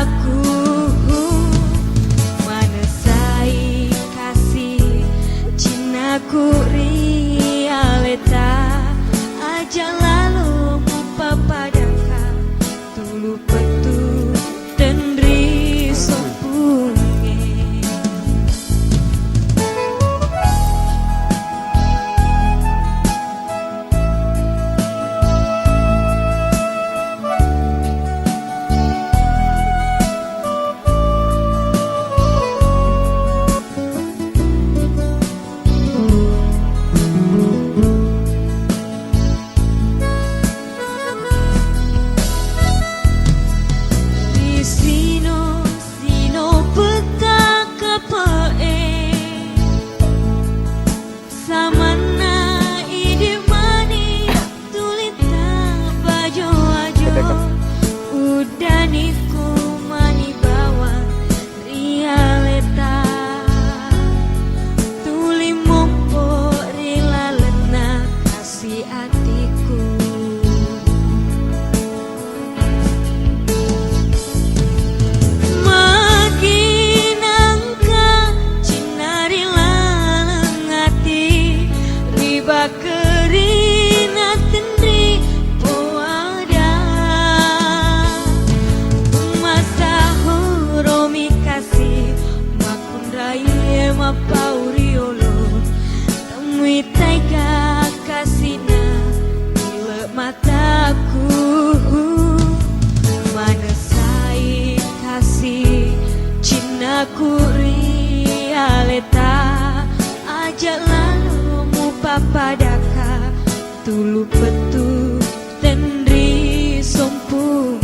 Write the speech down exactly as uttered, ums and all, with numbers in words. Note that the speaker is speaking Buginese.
Ku manessai kasi cinnaku ri aleta, aja lalo mupapadaka tulu pettu tenri sompunge. Ri sino-sino pekka kape'e, samanna idi mani tuli tabajo-ajo, uddani ku mani bawang ri aleta, tuli mompo ri lalenna kasi atiku. Magi nangka cinna ri laleng ati, ri bakkeri na tenri poada. Masahuromi kasi makkunrai mappau riolo. Temui taiga kasina ile mataku, manessai kasi cinnaku ri aleta, aja lalo mupapadaka tulu pettu tenri sompung.